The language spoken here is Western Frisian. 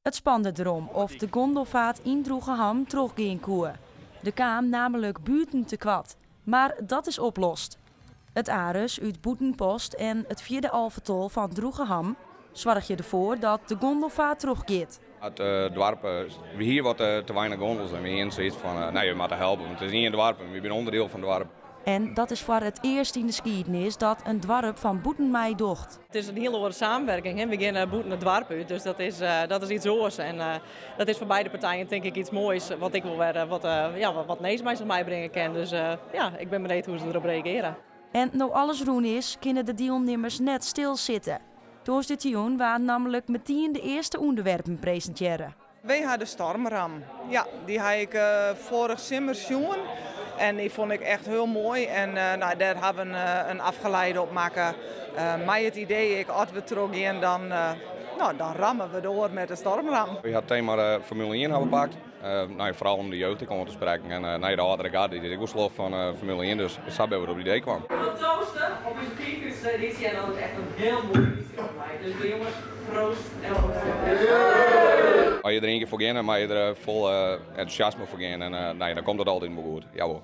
It spande derom oft de gondelvaart yn Droegeham trochgean koe. Der kaam nammentlik buerten tekoart, mar dat is oplost. It Aris út Bûtenpost en it fjirde alvetal fan Droegeham soargje derfoar dat de gondelvaart trochgiet. It doarp, we hiene wat te weinich gondels en we hiene soiets fan, nee, we moatte helpe, want it is ien doarp en wy binne ûnderdiel fan it doarp. En dat is foar it earst yn de skiednis dat in doarp fan bûten meidocht. It is in hiele oare samenwerking. Hè. We gean bûten it doarp út, dus dat is iets oars. En dat is foar beide partijen tink ik iets moais, wat ek wol wer wat, ja, wat nijs mei sich meibringe kin. Dus ja, ik bin benijd hoe't se derop reagearje. En no't alles rûn is, kinne de dielnimmers net stilsitte. Tongersdeitejûn waarden nammentlik metien de earste ûnderwerpen presintearre. Wy ha de stormram. Ja, dy ha ik foarich simmer sjoen en dy fûn ik echt hiel moai. En no, dêr ha we in afgeleide op makke. Mei it idee, ek as we trochgean, dan, no, dan ramme we door met de stormram. We ha it tema Formule 1 ha we pakt. No, foaral om de jeugd ek oan te sprekken. En nei de âldere garde, dy't ek wol sloft fan Formule 1, dus sa binne we op it idee kaam. We toasten op ús 55ste edysje en dat is echt in hiel moaie edysje foar my. Dus de jonges, proost en op As je der ien kear foar geane, moatte je der fol entûsjasme foar gean en no, dan komt it altyd wol goed. Jawol.